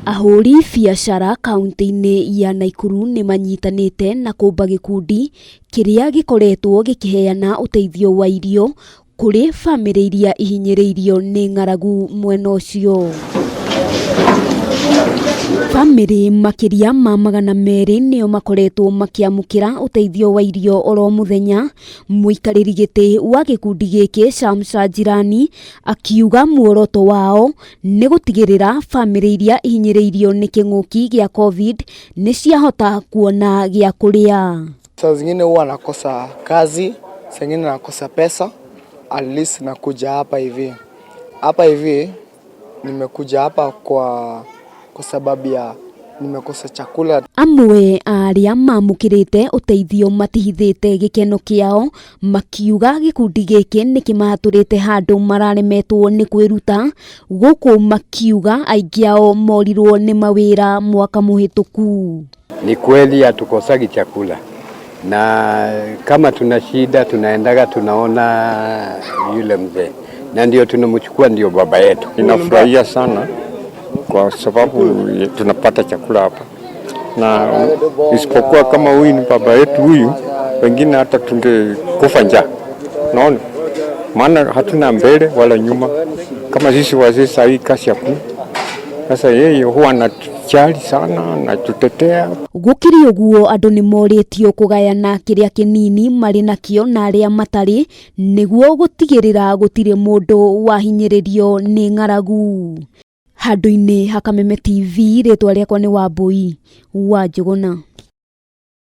Ahũri biacara kaunti-inĩ ya Naikuru nĩ manyitanĩte na kũmba gĩkundi kĩrĩa gĩkoretwo gĩkĩheana ũteithio wa irio kũrĩ bamĩrĩ iria ihinyĩrĩirio nĩ ng'aragu mwena ũcio. Bamĩrĩ makĩria ma 200 nĩo makoretwo makĩamũkĩra ũteithio wa irio oro mũthenya. Mũikarĩri gĩtĩ wa gĩkundi gĩkĩ Shamsa Jirani akiuga muoroto wao nĩ gũtigĩrĩra bamĩrĩ iria ihinyĩrĩirio nĩ kĩng'ũki gĩa Covid nĩ ciahota kuona gĩa kũrĩa. Saa zingine huwa nakosa kazi, saa zingine nakosa pesa, at least nakuja hapa hivi. Hapa hivi nimekuja hapa kwa sababu ya nimekosa chakula. Amwe a arĩa mamũkĩrĩte ũteithio matihithĩte gĩkeno kĩao makiuga gĩkundi gĩkĩ nĩ kĩmahatũrĩte handũ mararemetwo nĩ kwĩruta, gũkũ makiuga aingĩ ao morirwo nĩ mawĩra mwaka mũhĩtũku. Ni kweli hatukosagi chakula na kama tuna shida tunaendaga tunaona yule mzee na ndio tunamchukua ndio baba yetu. Ninafurahia sana kwa sababu tunapata chakula hapa, na isipokuwa kama huyu ni baba yetu huyu, wengine hata tungekufa njaa, naona maana hatuna mbele wala nyuma. Kama sisi wazee saa hii kazi hakuna. Sasa yeye huwa anatujali sana, anatutetea. Gũkĩrĩ ũguo andũ nĩ morĩtio kũgayana kĩrĩa kĩnini marĩ nakĩo na arĩa matarĩ nĩguo gũtigĩrĩra gũtirĩ mũndũ wahinyĩrĩrio nĩ ng'aragu. Handũ-inĩ ha Kameme TV, rĩtwa rĩakwa nĩ Wambui wa Njũgũna.